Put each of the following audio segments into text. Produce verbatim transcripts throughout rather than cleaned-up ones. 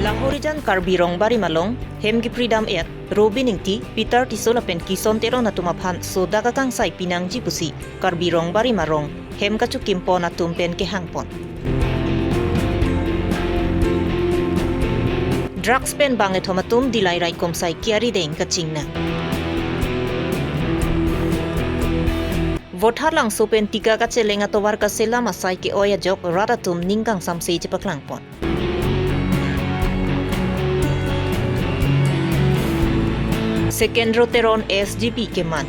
Lahorijan Karbi Rongbarim along hem kipridam et Robin Ingti, Peter Tisso lapen Kison Teron atum aphan sodak akangsai pinangji pusi Karbi Rongbarim arong hem kachokimpon atum pen kehangpon. Drugs pen bangkethom atum Dillai raikom saiki arideng kachingnang. Vothatlangso pen tika kacheleng atovar kaselam asai ke-oi ajok rat atum ning kangsamse chepaklangpon. Sekendro Teron S G P keman.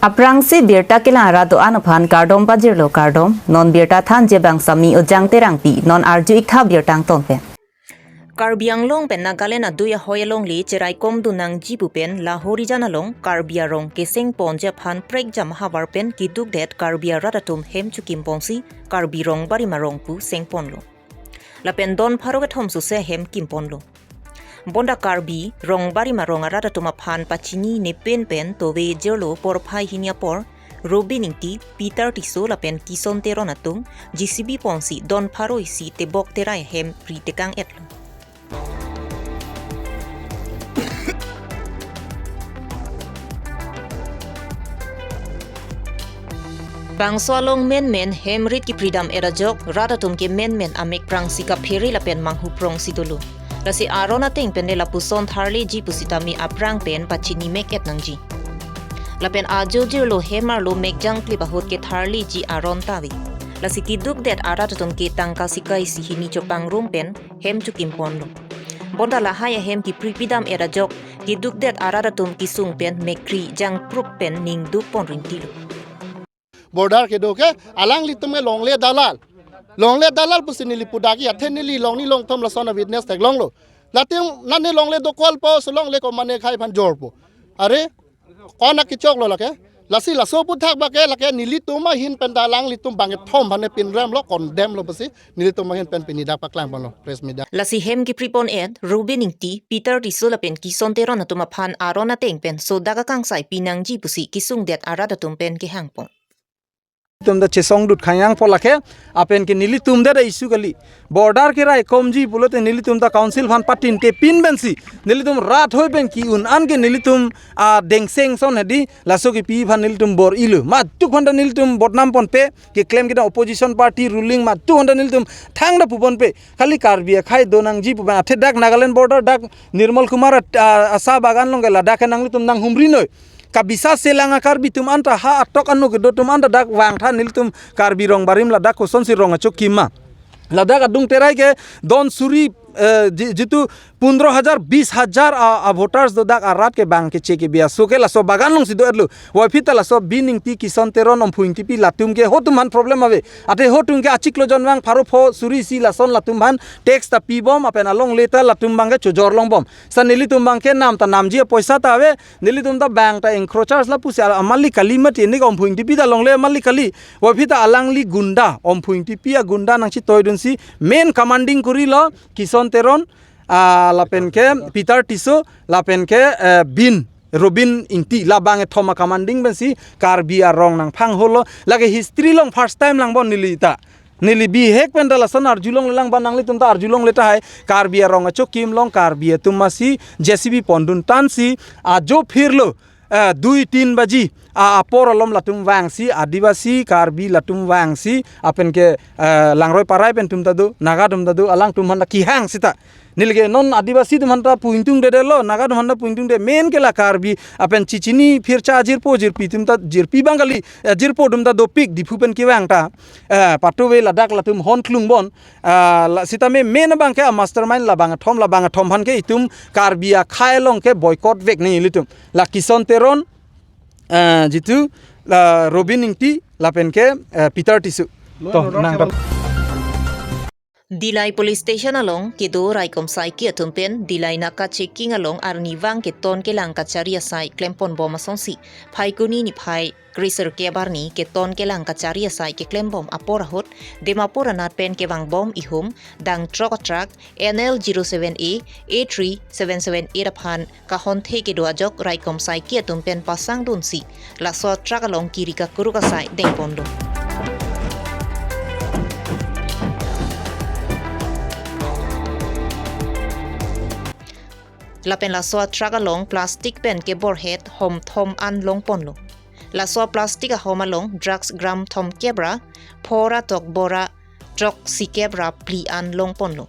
Aphrangsi birta kelang arat do-an aphan kardom pajirlo kardom, non birta thanji abang Sami Ojang Terangpi, non arju-ik tha birta angton pen. Karbi Anglong pen Nagaland adui ahoi alongle cheraikomdun nangji pu pen Lahorijan along Karbi arong kesengponji aphan prekjam havar pen kedukdet Karbi arat atum hem chokimponsi Karbi Rongbarim arong pu sengponlo. Lapen don pharo kethom suse hem kimponlo. Bonta Karbi Rongbarim arong arat atum aphan pachini nepen pen tove jirlo porphai hini apor Robin Ingti, Peter Tisso lapen Kison Teron atum J C B ponsi don pharo isi tebok terai hem ri tekang etlo. Bangso along menmen hem rit kipridam et ajok rat atum ke menmen amek prangsi kaphere lapen manghuprongsi dolo. Lasi aron ateng pen le lapuson tharleji pusitame aphrang pen pachini mek et nangji. Lapen ajo jirlo hem arlo mek jangklip ahut ke tharleji aron ta ave. Lasi kedukdet arat atum ke tangka sika isi hini chopangrum pen hem chokimponlo. Bonta lahai ahem kipripidam et ajok kedukdet arat atum kesung pen mekri jangprup pen ning dukpon rintilo. Border kedo ke alanglitum ke longle dalal. Longle dalal pusi neli pudaki athe neli longni longthom lason a-witness theklonglo. Latum nane longle dokol po, so longle komane khai aphan jorpo. Are, kona kechoklo lake. Lasi laso aputhak bake lake nelitum ahin pen ta alanglitum bangkethom aphan pinremlo, condemn lo pusi nelitum ahin pen pini dak paklangponlo press meet dak. Lasi hem kipripon et Robin Ingti, Peter Tisso lapen Kison Teron atum aphan aron ateng pen sodak akangsai pinangji pusi kesungdet arat atum pen kehangpon. Tum da chesongdut khanyang po lake, apen ke nelitum da da issue kali. Border keraikomji pulote nelitum ta council aphan patinte pin pensi nelitum rat hoi pen ki-un an ke nelitum adengseng ason hedi, laso kipi aphan nelitum bor-ilo. Matuk aphan ta nelitum bodnam ponpe, keklem kedam opposition party ruling matuk aphan ta nelitum thangta puponpe. Kali Karbi akhei do nangji pu pen athe dak Nagaland border dak Nirmal Kumar at-, a, asa bagan along ke ladak ke nanglitum nanghumri noi. Kabisa selang a-Karbi atum anta ha atok anu kedo atum anta dak vangtha nelitum Karbi Rongbarim ladak kosonsi rong achokim ma. Ladak adung terai ke don suri, eh, ji-, jitu pundro hajar, bis hajar a, a-voters do dak arat ke bang keche kebi aso ke laso bagan alongsi do-etlo. Waphi ta laso Robin Ingti, Kison Teron, Omphu Ingtipi latum ke ho atum aphan problem ave. Athe ho atum ke achiklo jonvang pharo pho suri isi lason latum aphan tax ta pibom apen alongle ta latum bang ke chojor longbom. Sa nelitum bang ke nam ta namji apoisa ta ave, nelitum ta bang ta encroachers lapusi al-, amali kali mati, enik Omphu Ingtipi ta longle amali kali. Waphi ta alangli gunda, Omphu Ingtipi agunda nangchitoidunsi main commanding korilo Kison Teron, ah, lapen ke Peter Tisso, lapen ke, eh, Bin, Robin Ingti, la bangkethom a-commanding pensi Karbi arong nangphangholo. Lake history along first time langbom neli ta. Neli bihek pen ta lason arjulongle lang ba nanglitum ta arjulongle tahai. Karbi arong achokim along Karbi atum masi J C B pondun tansi ajo phirlo, eh, dui tin baji a, apor alom latum vangsi, Adivasi, Karbi latum vangsi, apen ke, eh, Langroi Parai pen atum ta do, Naga atum ta do, alangtum aphan ta kehang seta. Neli ke non Adivasi atum aphan ta pu ingtungdedetlo, Naga atum aphan ta pu ingtungde, main ke la Karbi, apen chichini phircha jirpo jirpi atum ta, jirpi bang kali, eh, jirpo atum ta dopik, Diphu pen kevang ta, eh, patuve ladak latum hon klung bon, ah, la, sitame main abang ke a-mastermind la bangkethom, la bangkethom aphan ke itum Karbi akhei along ke boycott vek nangji ilitum. La Kison Teron, eh, jitu, la Robin Ingti, lapen ke, eh, Peter Tisso. To, nang to. Dillai Police Station along kedo raikom saiki atum pen Dillai naka checking along arnivang keton kelang kachari asai klempon bom asonsi Phaikuni niphai kresirkep arni keton kelang kachari asai keklem bom apor ahut Dimapur anat pen kevang bom ihum dang truck atruck N L zero seven A eight three seven seven eight aphan kahonthe kedo ajok raikom saiki atum pen pasangdunsi laso atruck along kiri kakuruk asai dengponlo. Lapen laso a-truck along plastic pen keborhet hom thom an longponlo. Laso a-plastic ahom along drugs gram thomkep ra pho ra tokbo ra throksikep ra phli an longponlo.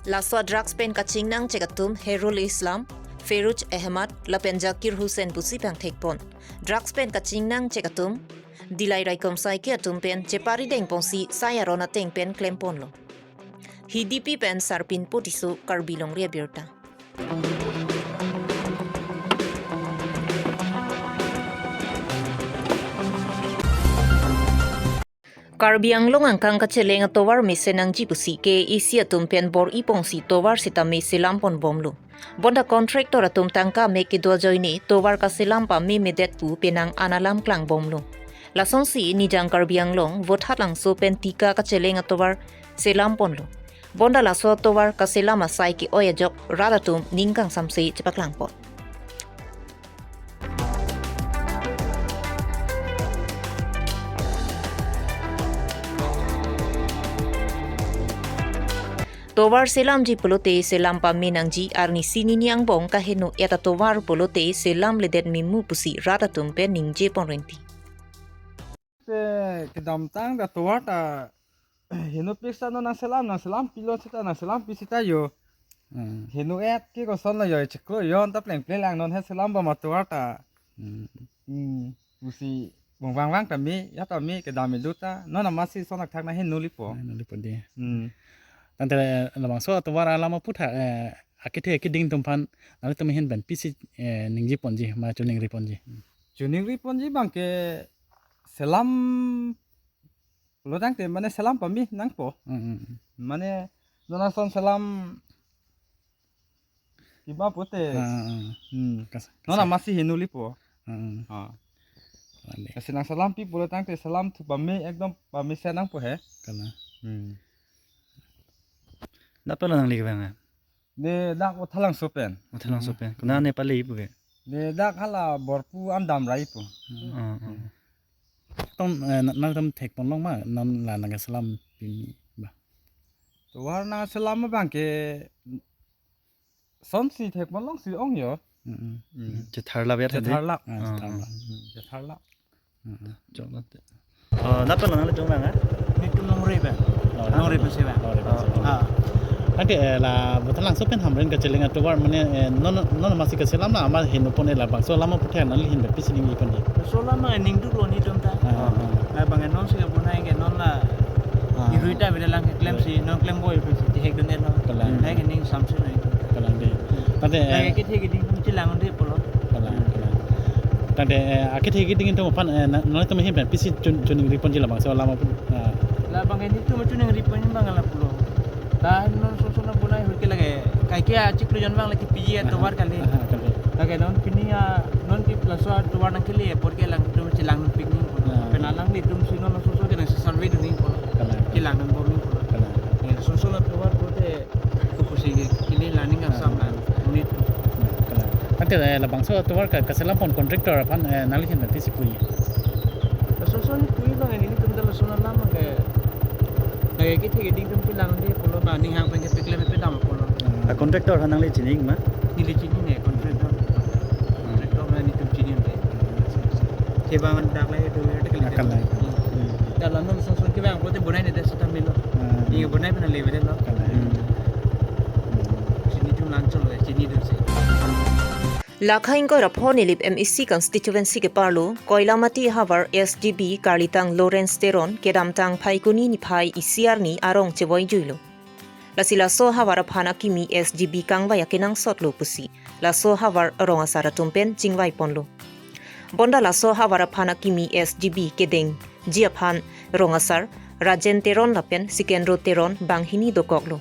Laso a-drugs pen kachingnangchek atum Herul Islam, Feruj Ahmad lapen Zakir Hussain pusi pangthekpon. Drugs pen kachingnangchek atum Dillai raikom saike atum pen cheparidengponsi sai aron ateng pen klemponlo. Hidipi pen Sarpinpo Tisso, Karbi Longri Abirta. Karbi Anglong angkang kacheleng atovar mesen nangji pusi K A A C atum pen bor-iponsi tovar sitame selamponbomlo. Bonta contractor atum tangka mek kedo ajoine tovar kaselam pamemedet pu penang an alam klangbomlo. Lasonsi Nijang Karbi Anglong Vothatlangso pen Tika kacheleng atovar selamponlo. Bonta laso atovar kaselam asai ke-oi ajok rat atum ning kangsamse chepaklangpon. Tovar selamji pulote selam pame nangji, arnisi nini angbong kaheno-et atovar pulote selamledet memu pusi rat atum pen ningjeponrengti. Te kedamtang ta tovar ta henopik seta non nangselam, nangselampi lo seta, nangselampi seta jo. Hmm. Heno-et ke kosonlo jo, chiklo jo, anta plengple lang non he selam bom atovar ta. Hmm. Hmm. Pusi bong vangvang ta me, ya ta me, kedam me do ta. Non amatsi son akthak nang heno lipo. Heno lipo dei. Hmm. Tangte labangso atovar alam aputhak, eh, akethe akeding atum aphan nanglitum ahin pen pisi, eh, ningjeponji, ma choningriponji. Choningriponji abangke selam pulo tangte mane selam pame nangpo. Hmm, hmm, hmm. Mane non ason selam kiba pote. Ah, ah, ah. Hmm. Kas-, non kas-, amatsi heno lipo. Ah, ah. Ah. Kalang dei. Kasi nangselampi pulo tangte selam thu pame ekdom pamesen nangpo he. Kalang. Hmm. Nat pen lo nangli kevang, eh? Ne dak Vothatlangso pen. Vothatlangso pen. Konat ne pale-ipo ke? Ne dak hala Borpu an damra-ipo. Hmm. Ah, ah. Tong, eh, na-, nangtum thekponlong ma, non la nangkeselampi ba? Tovar nangselam abangke sonsi thekponlongsi ong jo. Mm, mm. Mm. Chetharlap ya tadi? Chetharlap. Ah, chetharlap. Mm, chetharlap. Mm, mm. Choklat. Oh, nat pen lo nanglitum vang, eh? Netum Longri pen. Oh, Longri pen si vang. Longri pen si vang. Ah. Tangte, eh, la Vothatlangso pen Hamren kacheleng atovar mane, eh, non, non amatsi kaselam la ama henopon, eh, labangso alam aputhak nangli ahin pen pisi ningjeponji? Laso alam ningduklo netum ta. Ah, ah, ah. Labang nonsi kebonai ke non la. Ah. Irui ta avelang keklemsi, non klemboi pusi hekdun-etlo. Kalang. Nai ke ningsamsi noi. Kalang dei. Tangte, eh, nai ke akethe akeding atum chelang un-e pulo. Kalang, kalang. Tangte, eh, akethe akeding atum aphan, eh, na-, nanglitum ahin pen pisi chon-, choningriponji labangso alam aphan, ah. Labang netum choningriponji abang lapulo. Dak non sonson bonai ahut ke lake kaike achiklo jon abang lake piji atovar kali. Aha, kali. Lake non pini a non ke laso atovar nangkele apor ke alangtum chelangdunpik nangpo. Ah. Pen alanglitum si non sonson ke nangsi survey dun nangpo. Kalang. Chelangdunbom nangpo. Kalang. Eh, sonson atovar pulote kopusi ke kini la ning asam la unit. Kalang. Tangte, eh, labangso atovar ka-, kaselampon contractor aphan, eh, nangli ahin pen pisi puji? Laso ason puji abang netum ta laso alam ke. Lake akethe akeding atum chelang un-e pulo ba ning hang pen ke pikle pe dam pulo. Ah, contractor aphan nangli chini ma? Neli chini ne contractor. Contractor aphan netum chini un-e. Kevang dak la itu ya, dak la. Akal la. Hmm. Hmm. Dak la non sonson kevang pulote bonai ne dak seta melo. Ah. Iya bonai pen levedetlo. Kalang. Hmm. Chini chunlang cholo ya, chinidunsi. Lakha ingkoi ra pho Nilip M A C constituency keparlo Koilamati havar S G B karlitang Lawrence Teron kedamtang Phaikuni niphai isi arni arong chevoijuilo. Lasi laso havar aphan akimi S G B kangvai akenangsotlo pusi laso havar rong asar atum pen chingvaiponlo. Bonta laso havar aphan akimi S G B kedengji aphan rong asar Rajen Teron lapen Sikendro Teron banghini dokoklo.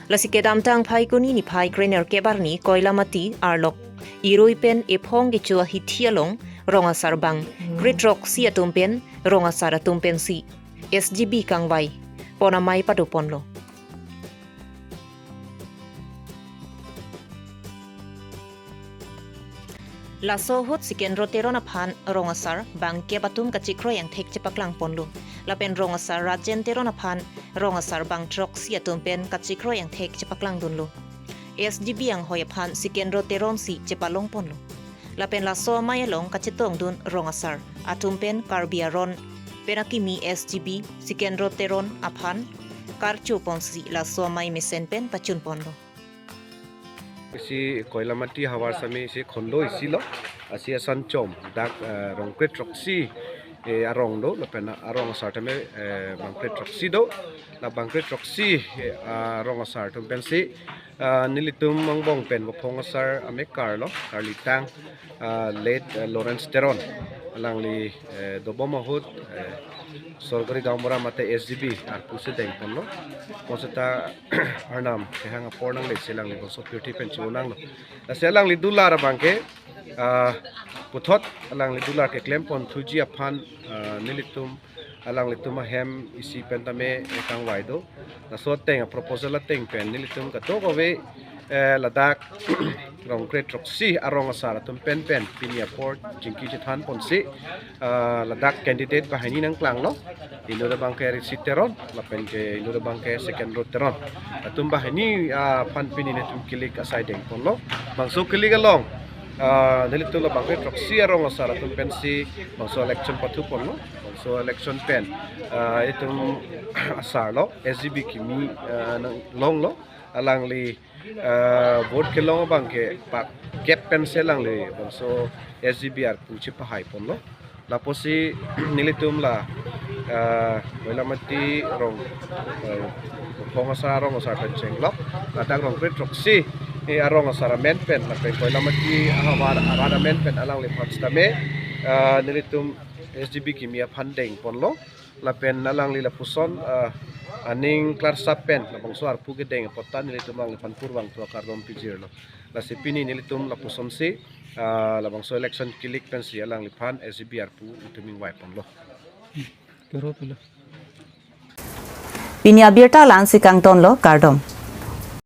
Lasi kedamtang Phaikuni niphai krenerkep arni Koilamati arlok irui pen ephong kecho ahithi along rong asar bang kretroksi atum pen rong asar atum pensi S G B kangvaipon amei padoponlo. Laso ahut Sikendro Teron aphan rong asar bang kep atum kachikroi angthek chepaklang ponlo. Lapen rong asar Rajen Teron aphan rong asar bang throksi atum pen kachikroi angthek chepaklang dunlo. S G B anghoi aphan Sikendro Teron si chepalong ponlo. Lapen laso amei along kachetong dun rong asar atum pen Karbi Aron pen akimi S G B Sikendro Teron aphan karcho ponsi laso amei mesen pen pachun ponlo. Isi Koilamati havar sami isi khondo isi lo, asi asan chom dak, eh, rong kre throksi, eh, arong do, lapen arong asar tame, eh, bang kre throksi do, la bang kre throksi, eh, arong asar atum pensi, ah, nelitum angbong pen Vophong asar amekar lo, karlitang, ah, late, eh, Lawrence Teron, alangli, eh, dobom ahut, eh, Sorgori Gaonbura mate S G B arpu si deng ponlo. Bonseta arnam kehang apor nangle si alangli bangso pirthe pen chonanglo. Lasi alangli dolar abangke, ah, puthot alangli dolar keklem pon thuji aphan, ah, nelitum alanglitum ahem isi pen tame kangvai do. Laso ateng, proposal ateng pen nelitum kadokave, eh, ladak rong kre throksi arong asar atum pen pen pini apor chingki chethan ponsi, ah, ladak candidate banghini nangklanglo. Inut abangke Risi Teron, lapen ke inut abangke Sikendro Teron. Atum banghini, ah, aphan pini nelitum kilik asai deng ponlo. Bangso kilik along, ah, nelitum la bang kre throksi arong asar atum pensi bangso election pathu ponlo. Bangso election pen, ah, itum asar lo, S G B kimi, ah, nang longlo, alangli, ah, vote kelong abangke pak kep pensi alangli bangso S G B arpu chepahai ponlo. Lapusi nelitum la, ah, Koilamati rong, eh, Vophong asar arong asar pen chenglok, ladak rong kre throksi, eh, arong asar amen pen, lapen Koilamati ahavar arat amen pen alangliphan sitame, ah, nelitum S G B kimi aphan deng ponlo. Lapen alangli lapuson, ah, aning klarsap pen labangso arpu kedeng apot ta nelitum alangliphan purvangthu akardom pijirlo. Lasi pini nelitum lapusonsi, ah, labangso election kilik pensi alangliphan S G B arpu itum ingvai ponlo. Pini abirta la-ansi kangtonlo, kardom.